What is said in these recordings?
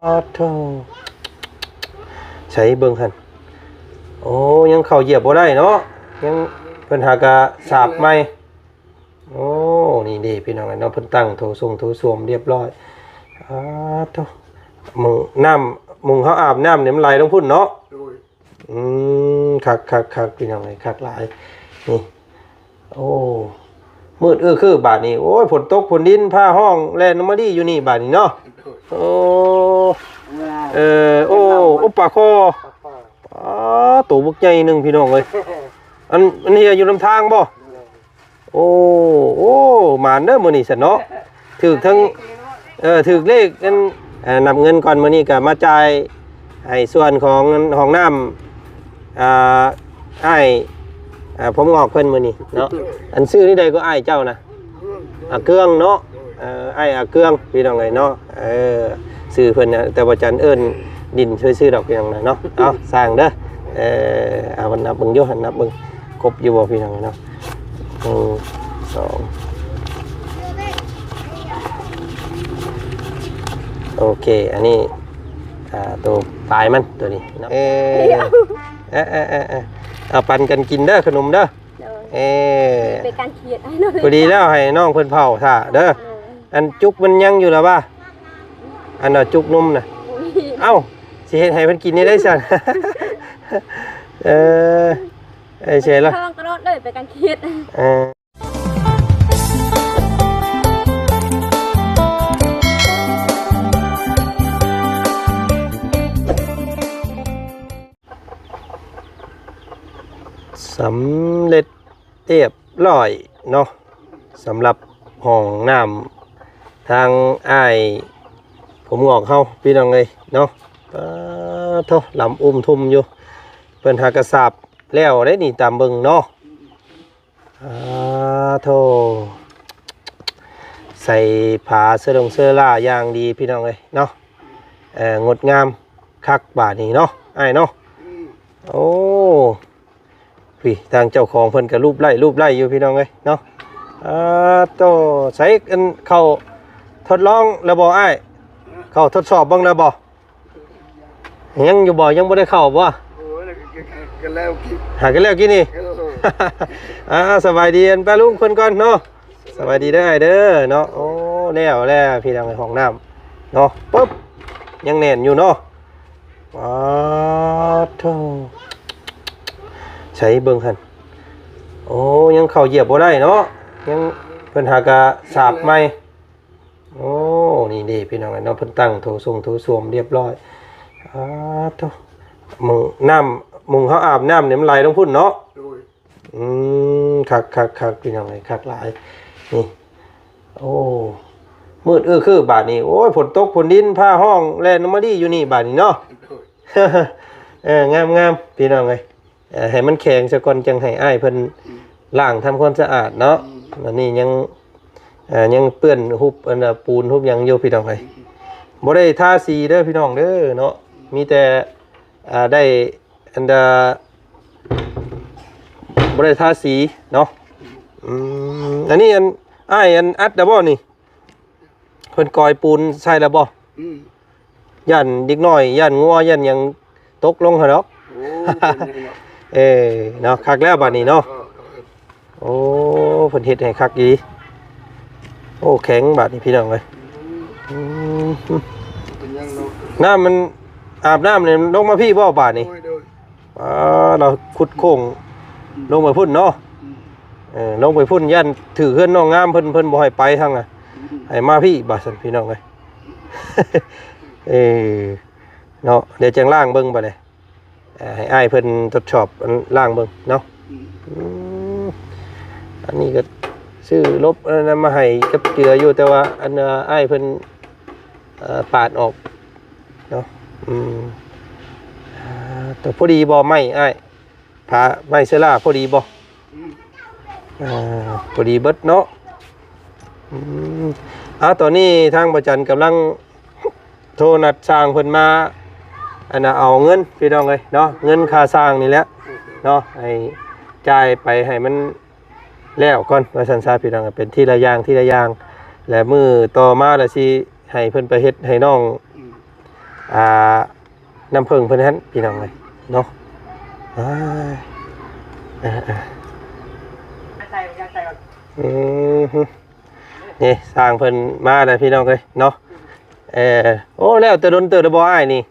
ອາໂທ້ ໃສເບິ່ງຫັ້ນ ໂອ້ ຍັງເຂົ້າຢຽບບໍ່ໄດ້ເນາະ ຍັງ ເພິ່ນຫາກະສາບໃໝ່. ໂອ້ ນີ້ເດ້ພີ່ນ້ອງເນາະ ເພິ່ນຕັ້ງໂຖສົງໂຖສ້ວມຮຽບຮ້ອຍ. ອາໂທ້ ໝ່ອງນ້ຳ ໝ່ອງເຮົາອາບນ້ຳນີ້ມັນໄຫຼລົງພຸ້ນເນາະ. ໂດຍ ອືມ ຄັກໆໆ ພີ່ນ້ອງເອີຍ ຄັກຫຼາຍ ນີ້. ໂອ້ ມືດອື້ອຄືບາດນີ້ ໂອ້ຍ ຝົນຕົກຝົນດິນ ຟ້າຮ້ອງ ແລ່ນລົງມາດີຢູ່ນີ້ບາດນີ້ເນາະ. ໂດຍ ໂອ້ ເອີ ໂອ້ ໂອ້ ປາຄໍ່ ປາຄໍ່ ປາ ໂຕບັກໃຫຍ່ໜຶ່ງ ພີ່ນ້ອງເອີຍ. ອັນ ອັນເຮຍຢູ່ນຳທາງບໍ່? ໂດຍ ໂອ້ ໂອ້ ໝານເດີມື້ນີ້ຊັ້ນເນາະ ຖືກທັງ ເອີ ຖືກເລກ ອັນ ເອີ ນັບເງິນກ່ອນ. ມື້ນີ້ກໍມາຈ່າຍໃຫ້ສ່ວນຂອງຫ້ອງນ້ຳ ອ່າ ອ້າຍ ອ່າ ຜົມງອກເພິ່ນມື້ນີ້ເນາະ. ອັນຊື່ນີ້ໃດກໍອ້າຍເຈົ້ານະ? ອາເກືອງເນາະ ເອີ ອ້າຍອາເກືອງ ພີ່ນ້ອງເອີຍເນາະ. ເອີ ຊື່ເພິ່ນນະ ແຕ່ວ່າຈັນເອີ້ນດິນຊື່ໆດອກ ພີ່ນ້ອງເນາະ. ເອົາ ຊ່າງເດີ ເອີ ເອົາ ນັບເບິ່ງຢູ່ ນັບເບິ່ງ ຄົບຢູ່ບໍ່ ພີ່ນ້ອງເນາະ? ໜຶ່ງ ສອງ ໂອເຄ ອັນນີ້ ອ່າ ໂຕປາຍມັນ ໂຕນີ້ເນາະ. ເອີ ເອີໆໆ ເອົາປັນກັນກິນເດີ ຂະໜົມເດີ. ໂດຍ ເອີ ເປັນການຄຽດ ພໍດີແລ້ວ ໃຫ້ນ້ອງເພິ່ນເຝົ້າຖ້າເດີ. ໂດຍ ອັນຈຸກມັນຍັງຢູ່ລະວະ? ອັນວ່າຈຸກນົມນະ? ບໍ່ມີ. ເອົ້າ ຊິເຮັດໃຫ້ເພິ່ນກິນໄດ້ຊັ້ນ? ເອີ ເອີ ເສຍລະ ທອງຕະຫຼອດເລີຍ ເປັນການຄຽດ. ເອີ ສຳເລັດຮຽບຮ້ອຍເນາະ ສຳລັບຫ້ອງນ້ຳທາງອ້າຍຜົມງອກເຮົາ ພີ່ນ້ອງເອີຍເນາະ. ປາໂທ້ ລຳອຸ້ມທຸ່ມຢູ່ ເພິ່ນຫາກະສາບແລ້ວໄດ໋ນີ້ ຕາມເບິ່ງເນາະ. ອາໂທ້ ໃສ່ຜ້າເຊີລົງເຊີລາຢ່າງດີ ພີ່ນ້ອງເອີຍເນາະ. ເອີ ງົດງາມຄັກບາດນີ້ເນາະ ອ້າຍເນາະ. ອືມ ໂອ້ ພີ້ ທາງເຈົ້າຂອງເພິ່ນກໍລູບໄລ້ລູບໄລ້ຢູ່ ພີ່ນ້ອງເອີຍເນາະ. ອາໂທ້ ໃສ່ ອັນ ເຂົ້າທົດລອງແລ້ວບໍ່ອ້າຍ? ເຂົ້າທົດສອບເບິ່ງແລ້ວບໍ່? ຍັງຢູ່ບໍ່? ຍັງບໍ່ໄດ້ເຂົ້າບໍ່? ໂອ້ຍ ກໍແລ້ວກິນ ຫາກໍແລ້ວກິນນີ້. ເອີ ອ່າ ສະບາຍດີ ອັນ ປ້າລຸງເພິ່ນກ່ອນເນາະ. ສະບາຍດີເດີອ້າຍເດີເນາະ. ໂອ້ ແລ້ວແລ້ວ ພີ່ນ້ອງເອີຍ ຫ້ອງນ້ຳເນາະ. ປຶບ ຍັງແໜ້ນຢູ່ເນາະ. ປາໂທ້ ໃສເບິ່ງຫັ້ນ ໂອ້ ຍັງເຂົ້າຢຽບບໍ່ໄດ້ເນາະ ຍັງ ເພິ່ນຫາກະສາບໃໝ່. ໂອ້ ນີ້ເດ້ພີ່ນ້ອງເອີຍເນາະ ເພິ່ນຕັ້ງໂຖສົງໂຖສ້ວມຮຽບຮ້ອຍ. ອາໂທ້ ໝ່ອງນ້ຳ ໝ່ອງເຮົາອາບນ້ຳນີ້ມັນໄຫຼລົງພຸ້ນເນາະ. ໂດຍ ອືມ ຄັກໆໆ ພີ່ນ້ອງເອີຍ ຄັກຫຼາຍ ນີ້. ໂອ້ ມືດອື້ອຄືບາດນີ້ ໂອ້ຍ ຝົນຕົກຝົນດິນ ຟ້າຮ້ອງ ແລ່ນລົງມາດີຢູ່ນີ້ບາດນີ້ເນາະ. ໂດຍ ເອີ ງາມໆ ພີ່ນ້ອງເອີຍ. ເອີ ໃຫ້ມັນແຂງຊະກ່ອນ ຈັ່ງໃຫ້ອ້າຍເພິ່ນ ອືມ ລ້າງທຳຄວາມສະອາດເນາະ. ອືມ ອັນນີ້ຍັງ ເອີ ຍັງເປື້ອນຮູບ ອັນນ່າ ປູນຮູບຫຍັງຢູ່ ພີ່ນ້ອງເອີຍ. ອືມ ບໍ່ໄດ້ທາສີເດີພີ່ນ້ອງເດີເນາະ. ອືມ ມີແຕ່ ອ່າ ໄດ້ ອັນດາ ບໍ່ໄດ້ທາສີເນາະ. ອືມ ອືມ ອັນນີ້ ອັນ ອ້າຍ ອັນ ອັດແລ້ວບໍ່ນີ້? ເພິ່ນກອຍປູນໃສ່ແລ້ວບໍ່? ອືມ ຢ້ານເດັກນ້ອຍ ຢ້ານງົວ ຢ້ານຫຍັງຕົກລົງຫັ້ນດອກ. ໂອ້ ເປັນຫຍັງເນາະ? ເອີ ເນາະ ຄັກແລ້ວບາດນີ້ເນາະ. ເອີ ເອີ ໂອ້ ເພິ່ນເຮັດໃຫ້ຄັກອີ່ຫຼີ. ໂອ້ ແຂງບາດນີ້ ພີ່ນ້ອງເອີຍ. ອືມ ອືມ ເປັນຫຍັງເນາະ? ນ້ຳມັນ ອາບນ້ຳນີ້ລົງມາພີ້ບໍ່ບາດນີ້? ໂດຍ ໂດຍ. ອ່າ ລາວຂຸດໂຄ້ງ ອືມ ລົງໄປພຸ້ນເນາະ. ອືມ ເອີ ລົງໄປພຸ້ນ ຢ້ານຖືກເຮືອນນ້ອງງາມເພິ່ນ ເພິ່ນບໍ່ໃຫ້ໄປທາງນະ. ອືມ ໃຫ້ມາພີ້ບາດຊັ້ນ ພີ່ນ້ອງເອີຍ. ເອີ ເນາະ ດຽວຈັ່ງລ້າງເບິ່ງບາດນີ້. ເອີ ໃຫ້ອ້າຍເພິ່ນທົດສອບ ອັນ ລ້າງເບິ່ງເນາະ. ອືມ ອືມ ອັນນີ້ກໍຊື້ລົບອັນນັ້ນມາໃຫ້ກັບເຈືອຢູ່ ແຕ່ວ່າ ອັນ ອ້າຍເພິ່ນ ເອີ ປາດອອກເນາະ. ອືມ ອ່າ ໂຕພໍດີບໍ່ໄມ້ອ້າຍ? ຜ້າໄມ້ເຊລາພໍດີບໍ່? ອືມ ອ່າ ພໍດີເບິດເນາະ. ອືມ ອ່າ ຕອນນີ້ທາງບໍ່ຈັນກຳລັງໂທນັດຊ່າງເພິ່ນມາ ອັນນ່າ ເອົາເງິນ ພີ່ນ້ອງເອີຍເນາະ. ເງິນຄ່າຊ່າງນີ້ແຫຼະເນາະ ໃຫ້ຈ່າຍໄປໃຫ້ມັນ ແລ້ວກ່ອນວ່າຊັ້ນຊະ ພີ່ນ້ອງ. ເປັນທີລະຢ່າງ ທີລະຢ່າງ ແລະ ມື້ຕໍ່ມາລະຊິໃຫ້ເພິ່ນໄປເຮັດໃຫ້ນ້ອງ ອືມ ອ່າ ນ້ຳເຜິ້ງເພິ່ນຫັ້ນພີ່ນ້ອງເອີຍເນາະ. ອ່າ ເອີໆ ອືມ ນີ້ຊ່າງເພິ່ນມາແລ້ວພີ່ນ້ອງເອີຍເນາະ. ເອີ ໂອ້ ແລ້ວແຕ່ດົນເຕີບແລ້ວບໍ່ອ້າຍນີ້?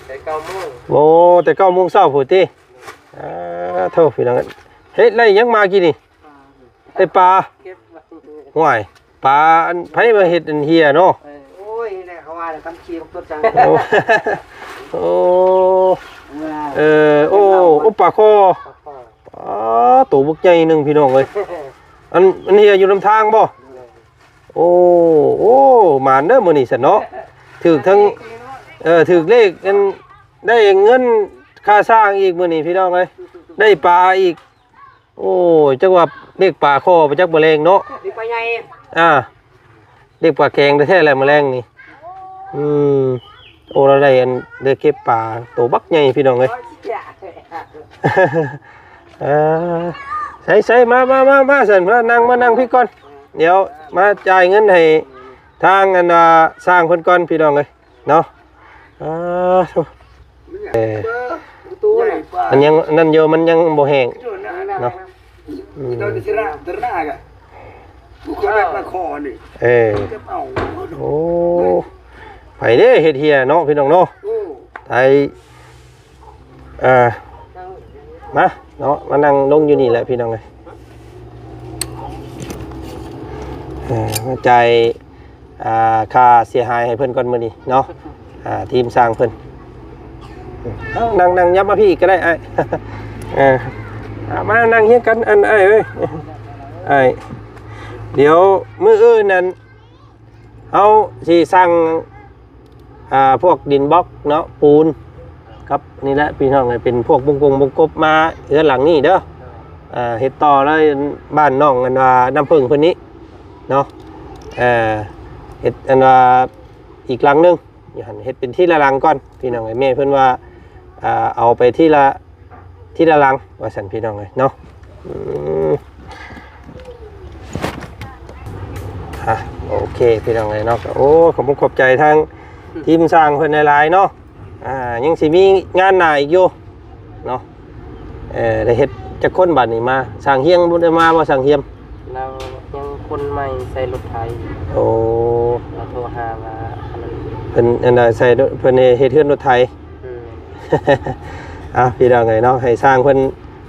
ແຕ່ເກົ້າໂມງ ໂອ້ ແຕ່ເກົ້າໂມງເຊົ້າພຸ້ນຕິ. ອ່າ ໂທ້ ພີ່ນ້ອງເອີຍ ເຮັດໄດ້ຫຍັງມາກີ້ນີ້? ໄດ້ປາ. ເກັບໄວ້ ຫ້ວຍ ປາອັນໃຜມາເຮັດອັນເຮ່ຍເນາະ. ເອີ ໂອ້ຍ ນີ້ແຫຼະເຂົາວ່າແຫຼະ ຄຳຂີ້ບັກຕົດຈັ່ງ ໂອ້ ໂອ້ ເອີ ເອີ ໂອ້ ໂອ້ ປາຄໍ ປາຄໍ ປາ ໂຕບັກໃຫຍ່ໜຶ່ງພີ່ນ້ອງເອີຍ. ອັນ ອັນເຮ່ຍຢູ່ນຳທາງບໍ່? ໂດຍ ໂອ້ ໂອ້ ໝານເດີມື້ນີ້ຊັ້ນເນາະ ຖືກທັງ ເອີ ຖືກເລກ ອັນ ໄດ້ເງິນຄ່າສ້າງອີກມື້ນີ້ພີ່ນ້ອງເອີຍ ໄດ້ປາອີກ. ໂອ້ຍ ຈັກວ່າເລກປາຄໍໄປຈັກມື້ແລງເນາະ ເລກປາໃຫຍ່ ອ່າ ເລກປາແຂງແທ້ໆແຫຼະມື້ແລງນີ້. ອືມ ໂອ້ ລາວໄດ້ອັນ ໄດ້ເກັບປາໂຕບັກໃຫຍ່ພີ່ນ້ອງເອີຍ. ເອີ ໃສ່ໆ ມາໆໆໆ ຊັ້ນ ມານັ່ງ ມານັ່ງພີ້ກ່ອນ ດຽວມາຈ່າຍເງິນໃຫ້ທາງອັນວ່າຊ່າງເພິ່ນກ່ອນພີ່ນ້ອງເອີຍເນາະ. ອ່າ ໂທ້ ເອີ ມັນຍັງນັ້ນຢູ່ ມັນຍັງບໍ່ແຫ້ງເນາະ. ອືມ ເອີ ໂອ້ ໃຜເດ້ເຮັດເຮ່ຍເນາະ ພີ່ນ້ອງເນາະ. ໂອ້ ໄປ ອ່າ ມາເນາະ ມານັ່ງລົງຢູ່ນີ້ແຫຼະພີ່ນ້ອງເອີຍ. ເອີ ມາຈ່າຍ ອ່າ ຄ່າເສຍຫາຍໃຫ້ເພິ່ນກ່ອນມື້ນີ້ເນາະ ອ່າ ທີມຊ່າງເພິ່ນ. ເອົາ ນັ່ງ ນັ່ງ ຍັບມາພີ້ອີກກໍໄດ້ອ້າຍ. ເອີ ເອົາ ມານັ່ງຮຽງກັນ ອັນ ອ້າຍເອີຍ ອ້າຍ ດຽວມື້ອື່ນນັ້ນ ເຮົາຊິສັ່ງ ອ່າ ພວກດິນບລັອກເນາະ ປູນ ກັບນີ້ແຫຼະພີ່ນ້ອງເອີຍ ເປັນພວກບົງກົງບົງກົບມາເຮືອນຫຼັງນີ້ເດີ. ອ່າ ເຮັດຕໍ່ເລີຍ ບ້ານນ້ອງ ອັນວ່ານ້ຳເຜິ້ງເພິ່ນນີ້ເນາະ ເອີ ເຮັດ ອັນວ່າ ອີກຫຼັງໜຶ່ງຢູ່ຫັ້ນ ເຮັດເປັນທີລະຫຼັງກ່ອນພີ່ນ້ອງເອີຍ. ແມ່ເພິ່ນວ່າ ອ່າ ເອົາໄປທີລະ ທີລະຫຼັງວ່າຊັ້ນພີ່ນ້ອງເອີຍເນາະ. ອືມ ອ່ະ ໂອເຄພີ່ນ້ອງເອີຍເນາະ ກໍ ໂອ້ ຂອບອົກຂອບໃຈທາງທີມຊ່າງເພິ່ນຫຼາຍໆເນາະ. ອ່າ ຍັງຊິມີງານໜ້າອີກຢູ່ເນາະ. ເອີ ໄດ້ເຮັດຈັກຄົນບາດນີ້ມາ? ຊ່າງຮຽງບໍ່ໄດ້ມາບໍ່? ຊ່າງຮຽງ ລາວຍັງຄົນໃໝ່ໃສ່ລົດໄຖ. ໂອ້ ລາວໂທຫາວ່າອັນນັ້ນ ເພິ່ນ ອັນໃດໃສ່ ເພິ່ນເຮັດເຮືອນລົດໄຖ. ອືມ ອ່ະ ພີ່ນ້ອງເອີຍເນາະ ໃຫ້ຊ່າງເພິ່ນ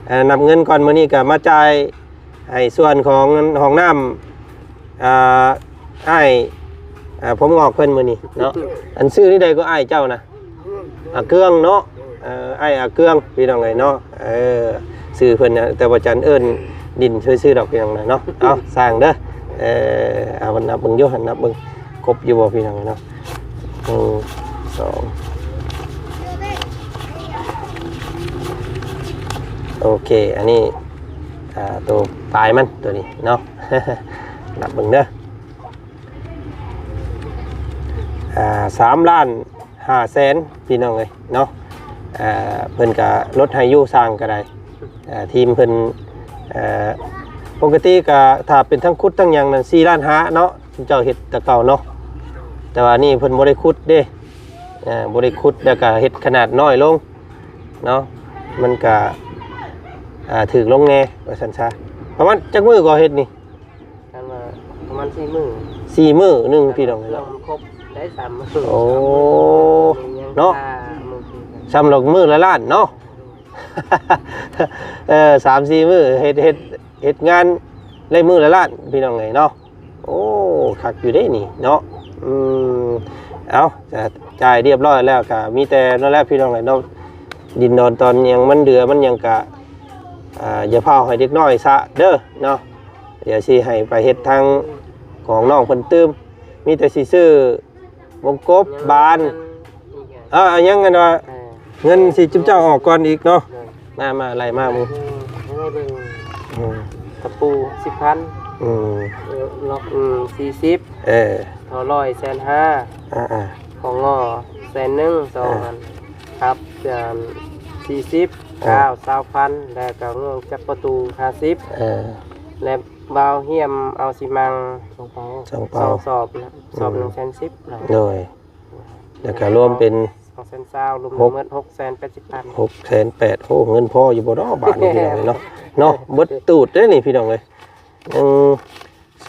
ເອີ ນັບເງິນກ່ອນ. ມື້ນີ້ກໍມາຈ່າຍໃຫ້ສ່ວນຂອງຫ້ອງນ້ຳ ອ່າ ອ້າຍ ອ່າ ຜົມງອກເພິ່ນມື້ນີ້ເນາະ. ອັນຊື່ນີ້ໃດກໍອ້າຍເຈົ້ານະ? ອາເກືອງເນາະ. ເອີ ອ້າຍອາເກືອງ ພີ່ນ້ອງເອີຍເນາະ. ເອີ ຊື່ເພິ່ນນະ ແຕ່ວ່າຈັນເອີ້ນດິນຊື່ໆດອກ ພີ່ນ້ອງເນາະ. ເອົາ ຊ່າງເດີ ເອີ ເອົາ ນັບເບິ່ງຢູ່ ນັບເບິ່ງ ຄົບຢູ່ບໍ່ ພີ່ນ້ອງເນາະ? ໜຶ່ງ ສອງ ໂອເຄ ອັນນີ້ ອ່າ ໂຕປາຍມັນໂຕນີ້ເນາະ. ນັບເບິ່ງເດີ ອ່າ ສາມລ້ານຫ້າແສນ ພີ່ນ້ອງເອີຍເນາະ. ອ່າ ເພິ່ນກະລົດໃຫ້ຢູ່ ຊ່າງກໍໄດ້. ອ່າ ທີມເພິ່ນ ເອີ ປົກກະຕິກະຖ້າເປັນທັງຂຸດທັງຫຍັງນັ້ນ ສີ່ລ້ານຫ້າເນາະ ເຈົ້າເຮັດແຕ່ເກົ່າເນາະ. ແຕ່ວ່ານີ້ເພິ່ນບໍ່ໄດ້ຂຸດເດ້ ເອີ ບໍ່ໄດ້ຂຸດ ແລ້ວກະເຮັດຂະໜາດນ້ອຍລົງເນາະ. ມັນກະ ອ່າ ຖືກລົງແດ່ວ່າຊັ້ນຊະ. ປະມານຈັກມື້ກໍເຮັດນີ້? ປະມານສີ່ມື້ ສີ່ມື້ໜຶ່ງ ພີ່ນ້ອງເນາະ. ເຄື່ອງມັນຄົບໄດ້ສາມມື້. ໂອ້ ເນາະ ສາມມື້ ມື້ລະລ້ານເນາະ. ເອີ ສາມສີ່ມື້ ເຮັດ ເຮັດ ເຮັດງານໄດ້ມື້ລະລ້ານ ພີ່ນ້ອງເອີຍເນາະ. ໂອ້ ຄັກຢູ່ເດ້ນີ້ເນາະ. ອືມ ເອົາ ຈ່າຍຮຽບຮ້ອຍແລ້ວ ກໍມີແຕ່ນັ້ນແຫຼະ ພີ່ນ້ອງເອີຍເນາະ. ດິນດອນຕອນຫຍັງມັນເຫຼືອມັນຫຍັງ ກໍ ອ່າ ຢ່າຟ້າວໃຫ້ເດັກນ້ອຍຊະເດີເນາະ. ດຽວຊິໃຫ້ໄປເຮັດທາງຂອງນ້ອງເພິ່ນຕື່ມ. ມີແຕ່ຊິຊື້ວົງກົບ ບານ ເອີ ຍັງອັນວ່າ ເອີ ເງິນຊິຈຸມເຈົ້າອອກກ່ອນອີກເນາະ. ໂດຍ ມາ ມາ ໄລ່ມາເບິ່ງ. ອືມ ອືມ ຕະປູສິບພັນ. ອືມ ເອີ ລັອກ ອືມ ສີ່ສິບ. ເອີ ທໍ່ຮ້ອຍ ແສນຫ້າ. ອ່າໆ ຂອງງໍ ແສນໜຶ່ງ ສອງອັນ. ເອີ ຄັບ ສີ່ສິບ. ເອີ ກ້າວ ຊາວພັນ. ແລ້ວກໍງວງຈັບປະຕູ ຫ້າສິບ. ເອີ ແລະ ວາວຫ້ຽມເອົາຊີມັງ ສອງເປົາ ສອງເປົາ ສອງສອບນະ ສອບ ອືມ ໜຶ່ງແສນສິບ. ໂດຍ ແລ້ວກໍລວມເປັນ ສອງແສນຊາວ ລວມທັງໝົດ ຫົກແສນແປດສິບພັນ ຫົກແສນແປດ. ໂອ້ ເງິນພໍຢູ່ບໍ່ເນາະ ບາດນີ້ພີ່ນ້ອງເອີຍເນາະ ເນາະ ເບິດຕູດເດ້ນີ້ພີ່ນ້ອງເອີຍ ໜຶ່ງ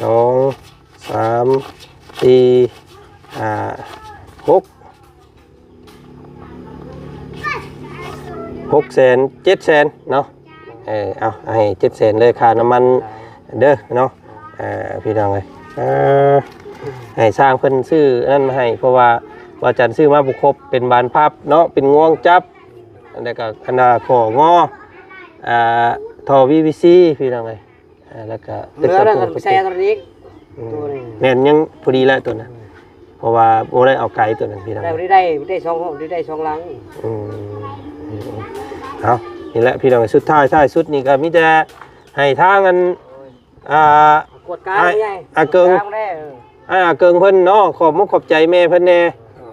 ສອງ ສາມ ສີ່ ຫ້າ ຫົກ ຫົກແສນ ເຈັດແສນເນາະ ເອີ ເອົາ ໃຫ້ເຈັດແສນເລີຍ ຄ່ານ້ຳມັນເດີເນາະ ເອີ ພີ່ນ້ອງເອີຍ ເອີ ໃຫ້ຊ່າງເພິ່ນຊື້ອັນນັ້ນມາໃຫ້ ເພາະວ່າວ່າຈັນຊື້ມາບໍ່ຄົບ ເປັນບານພັບເນາະ ເປັນງວງຈັບ ແລ້ວກໍອັນນ່າ ຂໍ້ງໍ ອ່າ ທໍ່ ວີວີຊີ ພີ່ນ້ອງເອີຍ ອ່າ ແລ້ວກະ ເຫຼືອນັ້ນກໍໃສ່ອັນນີ້ອີກ ອືມ ໂຕນີ້ ແມ່ນ ຍັງພໍດີແຫຼະໂຕນັ້ນ ອືມ ເພາະວ່າບໍ່ໄດ້ເອົາໄກໂຕນັ້ນພີ່ນ້ອງ ໄດ້ ໄດ້ ໄດ້ສອງຫ້ອງ ໄດ້ສອງຫຼັງ ອືມ ເອົາ ນີ້ແຫຼະພີ່ນ້ອງ ສຸດທ້າຍທ້າຍສຸດນີ້ກໍມີແຕ່ໃຫ້ທາງອັນ ອ່າ ກວດກາ ອ້າຍ ໃຫຍ່ ອາເກີງ ກວດກາແດ່ ເອີ ອ້າຍອາເກີງເພິ່ນເນາະ ຂອບມຸກຂອບໃຈແມ່ເພິ່ນແດ່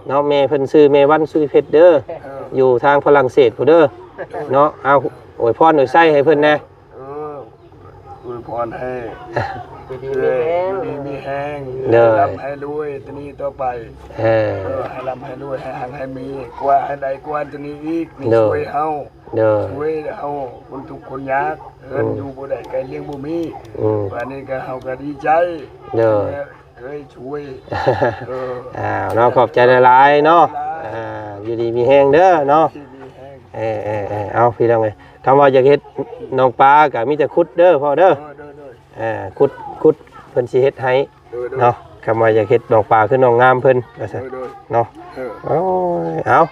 ເນາະ ແມ່ເພິ່ນຊື່ແມ່ວັນ ສຸລິເພັດເດີ ເອີ ຢູ່ທາງຝຣັ່ງເສດພຸ້ນເດີ ເອີ ເນາະ ເອົາ ອວຍພອນອວຍໄຊໃຫ້ເພິ່ນແດ່ ເອີ ອວຍພອນໃຫ້ ຢູ່ດີມີແຮງ ຢູ່ດີມີແຮງ ເດີ ໃຫ້ລ່ຳໃຫ້ລວຍແຕ່ນີ້ຕໍ່ໄປ ເອີ ເອີ ໃຫ້ລ່ຳໃຫ້ລວຍ ໃຫ້ຮັ່ງໃຫ້ມີ ກວ່າໃຫ້ໄດ້ກວ່າແຕ່ນີ້ອີກ ນີ້ ໂດຍ ຊ່ວຍເຮົາ ໂດຍ ຊ່ວຍເຮົາຄົນທຸກຄົນຍາກ ເຮືອນ ອືມ ຢູ່ບໍ່ໄດ້ ໄກ່ລ້ຽງບໍ່ມີ ອືມ ບາດນີ້ກໍເຮົາກໍດີໃຈ ໂດຍ ເອີ ຊ່ວຍ ເອີ ອ້າວ ເນາະ ຂອບໃຈຫຼາຍໆເນາະ ຫຼາຍໆ ອ່າ ຢູ່ດີມີແຮງເດີເນາະ ຢູ່ດີມີແຮງ ເອີ ເອີ ເອີ ເອົາ ພີ່ນ້ອງເອີຍ ຄຳວ່າຢາກເຮັດໜອງປາກໍມີແຕ່ຂຸດເດີພໍ່ເດີ ເອີ ໂດຍ ໂດຍ ເອີ ຂຸດ ຂຸດ ເພິ່ນຊິເຮັດໃຫ້ ໂດຍ ໂດຍ ເນາະ ຄຳວ່າຢາກເຮັດໜອງປາຄືໜອງງາມເພິ່ນວ່າຊັ້ນ ໂດຍ ໂດຍ ເນາະ ເອີ ໂອ້ຍ ເອົາ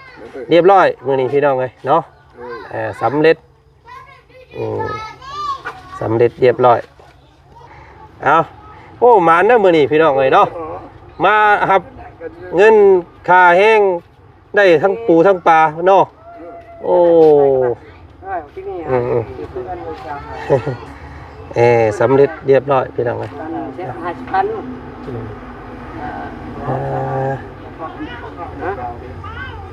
ໂດຍ ລຽບຮ້ອຍມື້ນີ້ພີ່ນ້ອງເອີຍເນາະ ໂດຍ ເອີ ສຳເລັດ ອືມ ສຳເລັດລຽບຮ້ອຍ ເອົາ ໂອ້ ໝານເດີມື້ນີ້ພີ່ນ້ອງເອີຍເນາະ ມາຮັບເງິນຄ່າແຮງ ໄດ້ທັງປູທັງປາເນາະ ໂອ້ ເອີ ອືມ ເອີ ສຳເລັດລຽບຮ້ອຍພີ່ນ້ອງເອີຍ ຫ້າສິບພັນ ອືມ ອ່າ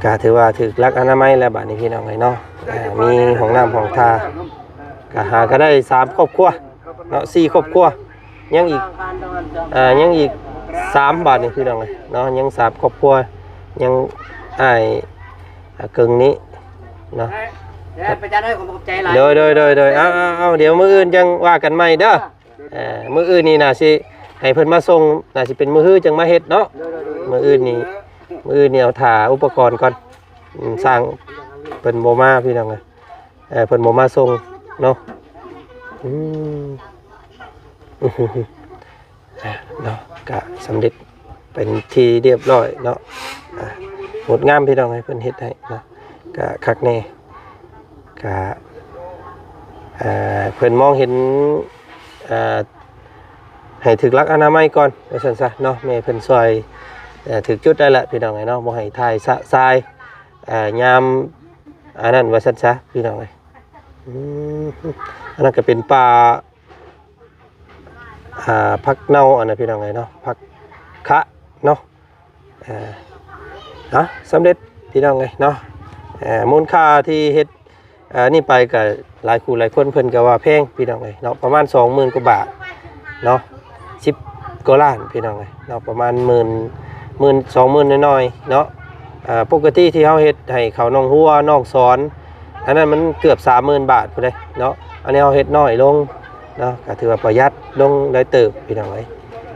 ກະຖືວ່າຖືກຫຼັກອະນາໄມແລ້ວບາດນີ້ພີ່ນ້ອງເອີຍເນາະ ອ່າ ມີຫ້ອງນ້ຳຫ້ອງທ່າ ກະຫາກໍໄດ້ສາມຄອບຄົວເນາະ ສີ່ຄອບຄົວ ຍັງອີກ ອ່າ ຍັງອີກສາມບາດນີ້ພີ່ນ້ອງເອີຍເນາະ ຍັງສາມຄອບຄົວ ຍັງອ້າຍ ອ່າ ເກິ່ງນີ້ເນາະ ເດີ ໄປຈັດເດີ ຂອບໃຈຫຼາຍ ໂດຍ ໂດຍ ໂດຍ ໂດຍ ເອົາ ເອົາ ເອົາ ດຽວມື້ອື່ນຈັ່ງວ່າກັນໃໝ່ເດີ ເອີ ມື້ອື່ນນີ້ໜ້າຊິໃຫ້ເພິ່ນມາສົ່ງ ໜ້າຊິເປັນມື້ຮືຈັ່ງມາເຮັດເນາະ ໂດຍ ໂດຍ ໂດຍ ມື້ອື່ນນີ້ ມື້ອື່ນນີ້ເອົາຖ້າອຸປະກອນກ່ອນ ອືມ ຊ່າງເພິ່ນບໍ່ມາພີ່ນ້ອງເອີຍ ເອີ ເພິ່ນບໍ່ມາສົ່ງເນາະ ອືມ ເນາະ ກະສຳເລັດເປັນທີ່ລຽບຮ້ອຍເນາະ ອ່າ ງົດງາມພີ່ນ້ອງເອີຍ ເພິ່ນເຮັດໃຫ້ເນາະ ກະຄັກແນ່ ກະ ເອີ ເພິ່ນມອງເຫັນ ເອີ ໃຫ້ຖືກຫຼັກອະນາໄມກ່ອນວ່າຊັ້ນຊະເນາະ ແມ່ເພິ່ນຊ່ອຍ ເອີ ຖືກຈຸດໄດ້ລະພີ່ນ້ອງເອີຍເນາະ ບໍ່ໃຫ້ຖ່າຍຊະຊາຍ ອ່າ ຍາມອັນນັ້ນວ່າຊັ້ນຊະພີ່ນ້ອງເອີຍ ອືມ ອັນນັ້ນກໍເປັນປ່າ ອ່າ ຜັກເນົ່າ ອັນນັ້ນພີ່ນ້ອງເອີຍເນາະ ຜັກຂະເນາະ ເອີ ເອົາ ສຳເລັດພີ່ນ້ອງເອີຍເນາະ ເອີ ມູນຄ່າທີ່ເຮັດ ເອີ ນີ້ໄປກໍຫຼາຍຄູ່ຫຼາຍຄົນເພິ່ນກໍວ່າແພງພີ່ນ້ອງເອີຍເນາະ ປະມານສອງໝື່ນກວ່າບາດເນາະ ສິບກວ່າລ້ານພີ່ນ້ອງເອີຍເນາະ ປະມານໝື່ນ ໝື່ນ ສອງໝື່ນໜ້ອຍໆເນາະ ເອີ ປົກກະຕິທີ່ເຮົາເຮັດໃຫ້ເຂົາໜອງຫົວ ໜອງສອນ ອັນນັ້ນມັນເກືອບສາມໝື່ນບາດພຸ້ນເດ້ເນາະ ອັນນີ້ເຮົາເຮັດນ້ອຍລົງເນາະ ກໍຖືວ່າປະຢັດລົງໄດ້ເຕີບພີ່ນ້ອງເອີຍ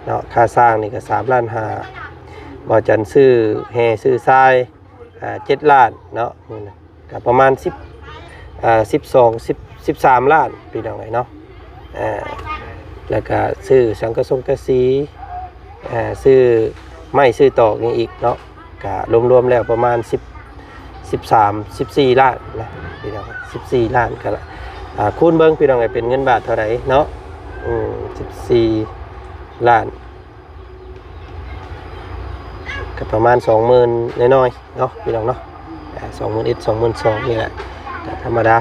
ເນາະ ຄ່າຊ່າງນີ້ກໍສາມລ້ານຫ້າ ບ່າວຈັນຊື້ແຮ່ຊື້ຊາຍ ອ່າ ເຈັດລ້ານເນາະ ກໍປະມານສິບ ເອີ ສິບສອງ ສິບ ສິບສາມລ້ານພີ່ນ້ອງເອີຍເນາະ ເອີ ແລ້ວກະຊື້ສັງກະສົງກະສີ ເອີ ຊື້ໄມ້ຊື້ຕອກນີ້ອີກເນາະ ກະລວມໆແລ້ວປະມານສິບ ສິບສາມ ສິບສີ່ລ້ານນະພີ່ນ້ອງ ສິບສີ່ລ້ານກໍລະ ອ່າ ຄູນເບິ່ງພີ່ນ້ອງເອີຍ ເປັນເງິນບາດເທົ່າໃດເນາະ ອືມ ສິບສີ່ລ້ານ ກໍປະມານສອງໝື່ນໜ້ອຍໆເນາະ ພີ່ນ້ອງເນາະ ອ່າ ສອງໝື່ນເອັດ ສອງໝື່ນສອງນີ້ແຫຼະ ກໍທຳມະດາ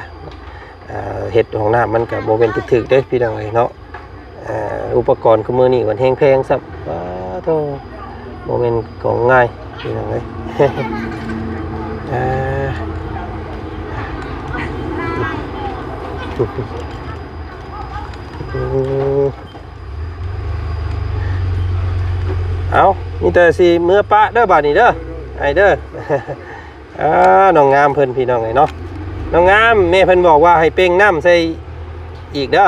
ອ່າ ເຮັດຫ້ອງນ້ຳມັນກໍບໍ່ແມ່ນຖືກໆເດ້ພີ່ນ້ອງເອີຍເນາະ ອ່າ ອຸປະກອນຄູ່ມື້ນີ້ມັນແຮງແພງຊ້ຳ ປາໂທ ບໍ່ແມ່ນຂອງງ່າຍພີ່ນ້ອງເອີຍ ອ່າ ເອົາ ມີແຕ່ຊິເມືອປະເດີບາດນີ້ເດີ ໃຫ້ເດີ. ອ່າ ນ້ອງງາມເພິ່ນ ພີ່ນ້ອງເອີຍເນາະ. ນ້ອງງາມ ແມ່ເພິ່ນບອກວ່າໃຫ້ເປັ່ງນ້ຳໃສ່ອີກເດີ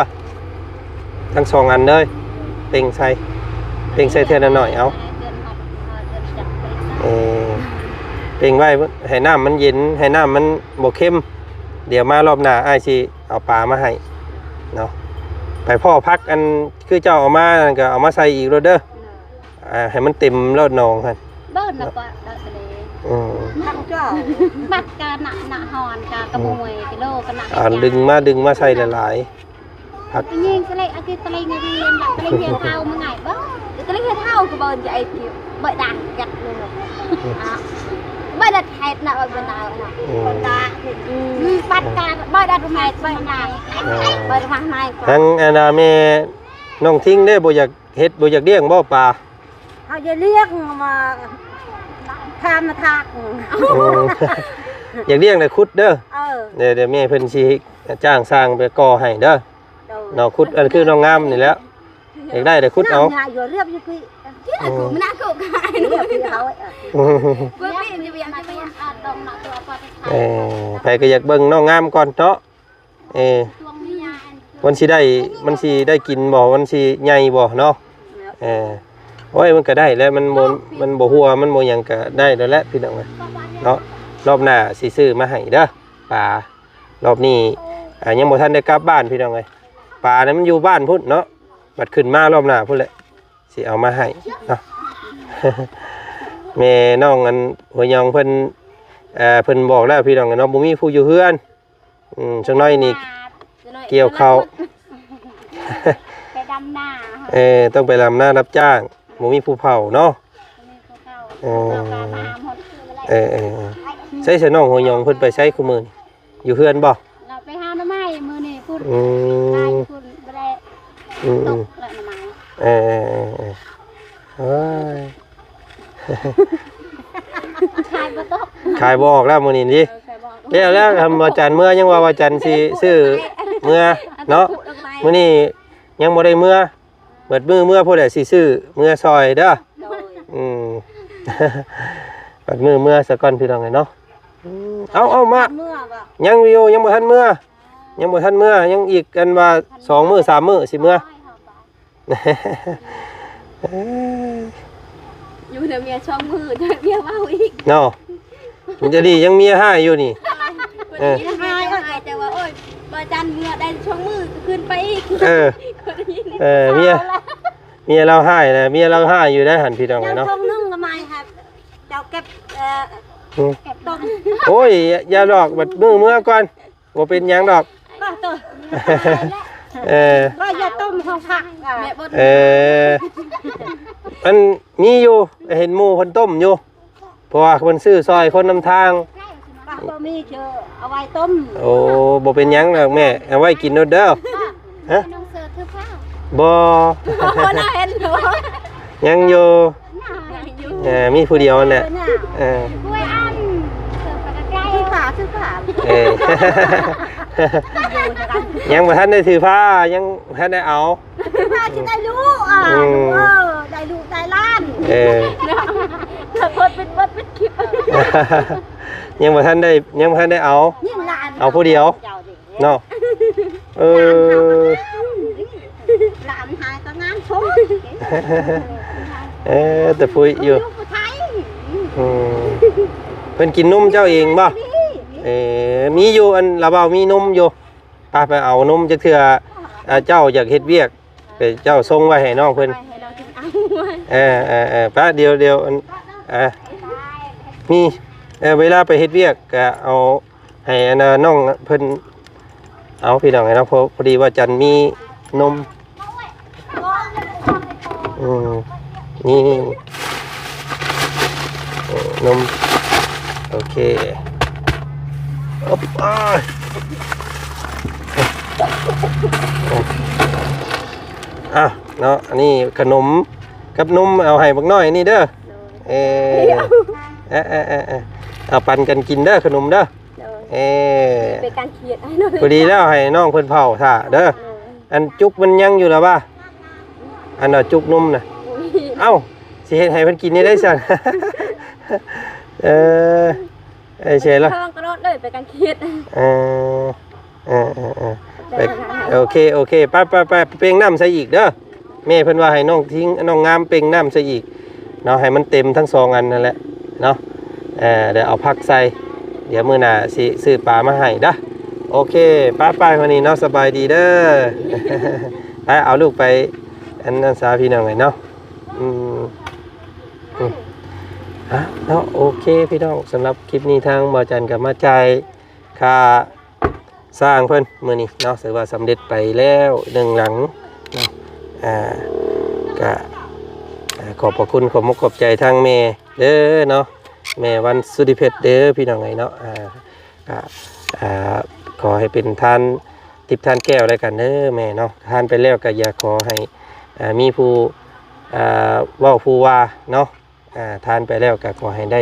ທັງສອງອັນເລີຍ. ເປັ່ງໃສ່ ເປັ່ງໃສ່ເທື່ອລະໜ້ອຍເອົາ. ເອີ ເປັ່ງໄວ້ໃຫ້ນ້ຳມັນເຢັນ ໃຫ້ນ້ຳມັນບໍ່ເຄັມ. ດຽວມາລອບໜ້າອ້າຍຊິເອົາປາມາໃຫ້ເນາະ. ໄປພໍ້ຜັກອັນຄືເຈົ້າເອົາມານັ້ນກໍເອົາມາໃສ່ອີກໂລດເດີ. ອ່າ ໃຫ້ມັນເຕັມໂລດໜອງຫັ້ນ. ເບິ່ງນະ ເນາະ ປາດາວທະເລ. ອືມ ມັກກະນະ ນະຮອນກະກະມວຍ ອືມ ກິໂລກະນະ. ອ່າ ເຮັດຫຍັງ ດຶງມາ ດຶງມາໃສ່ຫຼາຍໆ ຜັກ. ຍິງສະເລະ ອາທິດສະເລງຮຽນ ສະເລງຮຽນເຮົາມາໄງບໍ່? ສະເລງຮຽນເຮົາກະເບິ່ງຈະໄອ້ ເບິ່ງດັງກັດເລີຍ. ອືມ ອ່າ ເບິ່ງດັດເຮັດນະ ເບິ່ງດາວນະ. ອືມ ບັດການເບິ່ງດັດແມ່ເບິ່ງນາ ເອີ ເບິ່ງມາໃໝ່. ທາງອັນນ່າແມ່ນ້ອງທິງເດ້ ບໍ່ຢາກເຮັດ ບໍ່ຢາກລ້ຽງບໍ່ປາ? ເຮົາຈະລ້ຽງມາທາມາທາກ. ອືມ ຢາກລ້ຽງນະຂຸດເດີ. ເອີ ດຽວ ດຽວແມ່ເພິ່ນຊິຈ້າງຊ່າງໄປກໍ່ໃຫ້ເດີ. ໂດຍ ເນາະ ຂຸດ ອັນຄືນ້ອງງາມນີ້ແຫຼະ ຢາກໄດ້ນະຂຸດເອົາ. ເອີ ໃຜກໍຢາກເບິ່ງນ້ອງງາມກ່ອນເນາະ. ເອີ ມັນຊິໄດ້ ມັນຊິໄດ້ກິນບໍ່ ມັນຊິໃຫຍ່ບໍ່ເນາະ. ເອີ ໂອ້ຍ ມັນກະໄດ້ແຫຼະ ມັນບໍ່ ມັນບໍ່ຮົ່ວ ມັນບໍ່ຫຍັງກະໄດ້ແລ້ວແຫຼະ ພີ່ນ້ອງເອີຍເນາະ. ລອບໜ້າຊິຊື້ມາໃຫ້ເດີ ປາ. ລອບນີ້ ອ່າ ຍັງບໍ່ທັນໄດ້ກັບບ້ານ ພີ່ນ້ອງເອີຍ. ປານັ້ນມັນຢູ່ບ້ານພຸ້ນເນາະ ບັດຂຶ້ນມາລອບໜ້າພຸ້ນແຫຼະ ຊິເອົາມາໃຫ້ເນາະ. ແມ່ນ້ອງອັນຫົວຍອງເພິ່ນ ເອີ ເພິ່ນບອກແລ້ວ ພີ່ນ້ອງເອີຍເນາະ ບໍ່ມີຜູ້ຢູ່ເຮືອນ. ອືມ ຈັກໜ້ອຍນີ້ ກ່ຽວເຂົ້າ ໄປດຳນາ. ເອີ ຕ້ອງໄປດຳນາຮັບຈ້າງ ບໍ່ມີຜູ້ເຝົ້າເນາະ. ບໍ່ມີຜູ້ເຝົ້າ ເອີ ເຮົາກະມາຫົດຄືບໍ່ໄດ້. ເອີ ເອີ ເອີ ໃສຊະ ນ້ອງຫົວຍອງເພິ່ນໄປໃສຄູ່ມື້ນີ້ ຢູ່ເຮືອນບໍ່? ລາວໄປຫາໜໍ່ໄມ້ມື້ນີ້ພຸ້ນ. ອືມ ໄປພຸ້ນບໍ່ໄດ້. ອືມ ຕົກແລ້ວໜໍ່ໄມ້. ເອີ ເອີ ເອີ ເອີ ໂອ້ຍ ຂາຍບໍ່ຕົກ ຂາຍບໍ່ອອກແລ້ວມື້ນີ້ຕິ. ເອີ ຂາຍບໍ່ອອກ ແລ້ວ ແລ້ວ ອາ ວ່າຈັນເມືອ ຍັງວ່າ ວ່າຈັນຊິຊື້ເມືອເນາະ. ມື້ນີ້ຍັງບໍ່ໄດ້ເມືອ ເບິດມື້ເມືອພຸ້ນແຫຼະຊິຊື້ເມືອຊ່ອຍເດີ. ໂດຍ ອືມ ເບິດມື້ເມືອສາກ່ອນ ພີ່ນ້ອງເອີຍເນາະ. ອືມ ເອົາ ເອົາ ມາ ຍັງຢູ່ ຍັງບໍ່ທັນເມືອ ຍັງບໍ່ທັນເມືອ ຍັງອີກ ອັນວ່າ ສອງມື້ສາມມື້ຊິເມືອ. ຢູ່ນຳເມຍສອງມື້ ເມຍເວົ້າອີກເນາະ. ມັນຈະດີ ຍັງເມຍຮ້າຍຢູ່ນີ້. ເອີ ເມຍຮ້າຍ ແຕ່ວ່າ ໂອ້ຍ ບໍ່ຈັນເມືອໄດ້ສອງມື້ກະຂຶ້ນໄປອີກ. ເອີ ເອີ ເມຍ ເມຍລາວຮ້າຍນະ ເມຍລາວຮ້າຍຢູ່ໄດ໋ຫັ້ນ ພີ່ນ້ອງເອີຍເນາະ. ເຈົ້າຖົງໜຶ່ງກະມາໃຫ້ເຈົ້າເກັບ ເອີ ອືມ ເກັບຕົ້ມ. ໂອ້ຍ ຢ່າ ຢ່າດອກ ບັດມື້ເມືອກ່ອນ ບໍ່ເປັນຫຍັງດອກ. ເອີ ເອີ ອັນ ມີຢູ່ ເຫັນໝູ່ເພິ່ນຕົ້ມຢູ່ ເພາະວ່າເພິ່ນຊື້ຊ່ອຍຄົນນຳທາງ. ບໍ່ມີ ເອົາໄວ້ຕົ້ມ. ໂອ້ ບໍ່ເປັນຫຍັງດອກແມ່ ເອົາໄວ້ກິນໂລດເດີ. ຮະ ນ້ອງເສີດຖືພາ. ບໍ່ ບໍ່ລາວເຫັນຢູ່ ຍັງຢູ່ ຍັງຢູ່ ເອີ ມີຜູ້ດຽວຫັ້ນແຫຼະ. ເອີ ໂອ້ຍ ອັນ ຖືພາ ຖືພາ. ເອີ ຍັງບໍ່ທັນໄດ້ຖືພາ ຍັງບໍ່ທັນໄດ້ເອົາ ຖືພາຊິໄດ້ລູກ ອືມ ເອີ ໄດ້ລູກໄດ້ຫຼານ. ເອີ ເນາະ ເພິ່ນເປັນ ເພິ່ນເປັນຄລິບ ຍັງບໍ່ທັນໄດ້ ຍັງບໍ່ທັນໄດ້ເອົາ ເອົາຜູ້ດຽວ. ເນາະ ເອີ ຫຼານຫາກະງານຊົມ. ເອີ ແຕ່ຜູ້ຢູ່ ຢູ່ຜູ້ໄທ. ອືມ ເພິ່ນກິນນົມເຈົ້າເອງບໍ່? ເອີ ມີຢູ່ ອັນລາວເວົ້າມີນົມຢູ່. ໄປ ໄປເອົານົມຈັກເທື່ອ ອາ ເຈົ້າຢາກເຮັດວຽກ ເອີ ເຈົ້າສົ່ງໄວ້ໃຫ້ນ້ອງເພິ່ນ ໄວ້ໃຫ້ລາວຈຶ່ງເອົາ. ເອີ ເອີ ເອີ ໄປ ດຽວ ດຽວ ອັນ ອາ ມີ ເອີ ເວລາໄປເຮັດວຽກກະເອົາ ໃຫ້ອັນນ່ານ້ອງເພິ່ນເອົາ ພີ່ນ້ອງເອີຍເນາະ. ພໍ ພໍດີວ່າຈັນມີນົມ ອືມ ນີ້ ນີ້ ເອີ ນົມ ໂອເຄ. ອາ ເນາະ ອັນນີ້ຂະໜົມກັບນົມ ເອົາໃຫ້ບັກນ້ອຍນີ້ເດີ. ໂດຍ ເອີ ເອີ ເອົາປັນກັນກິນເດີ ຂະໜົມເດີ. ໂດຍ ເອີ ເປັນການຄຽດ ພໍດີແລ້ວໃຫ້ນ້ອງເພິ່ນເຝົ້າຖ້າເດີ. ໂດຍ ອັນຈຸກມັນຍັງຢູ່ລະຫວາ? ອັນວ່າຈຸກນົມນະ. ໂອ້ຍ ເອົ້າ ຊິເຮັດໃຫ້ເພິ່ນກິນໄດ້ຊັ້ນ. ເອີ ໄອ້ເຊລະ ທ້ອງຕະຫຼອດເລີຍ ໄປການເຂດ ເອີ ເອີ ເອີ ເອີ ໄປ ໂອເຄ ໂອເຄ ໄປ ໄປ ໄປ ເປັ່ງນ້ຳໃສ່ອີກເດີ. ແມ່ເພິ່ນວ່າໃຫ້ນ້ອງທິງ ນ້ອງງາມເປັ່ງນ້ຳໃສ່ອີກເນາະ ໃຫ້ມັນເຕັມທັງສອງອັນນັ້ນແຫຼະເນາະ. ເອີ ດຽວເອົາຜັກໃສ່ ດຽວມື້ໜ້າຊິຊື້ປາມາໃຫ້ເດີ. ໂອເຄ ໄປໆ ມື້ນີ້ເນາະ ສະບາຍດີເດີ. ໄປ ເອົາລູກໄປ ອັນນັ້ນຊະ ພີ່ນ້ອງເອີຍເນາະ. ອືມ ອືມ ອ່ະ ເນາະ ໂອເຄ ພີ່ນ້ອງ ສຳລັບຄລິບນີ້ທາງບ່າວຈັນກໍມາຈ່າຍຄ່າສ້າງເພິ່ນມື້ນີ້ເນາະ ຖືວ່າສຳເລັດໄປແລ້ວໜຶ່ງຫຼັງເນາະ. ອ່າ ກະ ອ່າ ຂອບພະຄຸນ ຂອບອົກຂອບໃຈທາງແມ່ເດີເນາະ ແມ່ວັນສຸລິເພັດເດີ ພີ່ນ້ອງເອີຍເນາະ. ອ່າ ກະ ອ່າ ຂໍໃຫ້ເປັນທານ ທິບທານແກ້ວແລ້ວກັນເດີແມ່ເນາະ. ທານໄປແລ້ວກໍຢ່າຂໍໃຫ້ ອ່າ ມີຜູ້ ອ່າ ເວົ້າຜູ້ວ່າເນາະ. ອ່າ ທານໄປແລ້ວກໍຂໍໃຫ້ໄດ້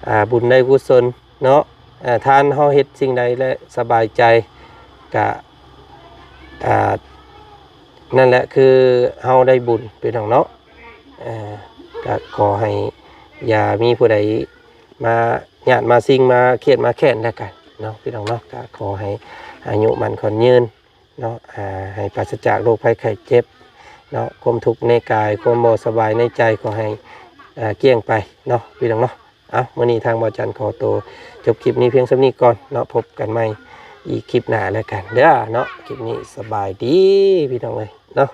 ອ່າ ບຸນໄດ້ກຸສົນເນາະ. ອ່າ ທານເຮົາເຮັດສິ່ງໃດແລະສະບາຍໃຈ ກະ ອ່າ ນັ້ນແຫຼະຄືເຮົາໄດ້ບຸນ ພີ່ນ້ອງເນາະ. ເອີ ກະຂໍໃຫ້ຢ່າມີຜູ້ໃດມາຍາດມາຊິງ ມາຄຽດມາແຄ້ນແລ້ວກັນເນາະ ພີ່ນ້ອງເນາະ. ກະຂໍໃຫ້ອາຍຸໝັ້ນຂວັນຍືນເນາະ ອ່າ ໃຫ້ປາສະຈາກໂລກໄພໄຂ້ເຈັບເນາະ. ຄວາມທຸກໃນກາຍ ຄວາມບໍ່ສະບາຍໃນໃຈ ຂໍໃຫ້ ອ່າ ກ້ຽງໄປເນາະ ພີ່ນ້ອງເນາະ. ເອົາ ມື້ນີ້ທາງບ່າວຈັນຂໍໂຕຈົບຄລິບນີ້ພຽງສ່ຳນີ້ກ່ອນເນາະ. ພົບກັນໃໝ່ອີກຄລິບໜ້າແລ້ວກັນເດີເນາະ. ຄລິບນີ້ສະບາຍດີ ພີ່ນ້ອງເອີຍເນາະ.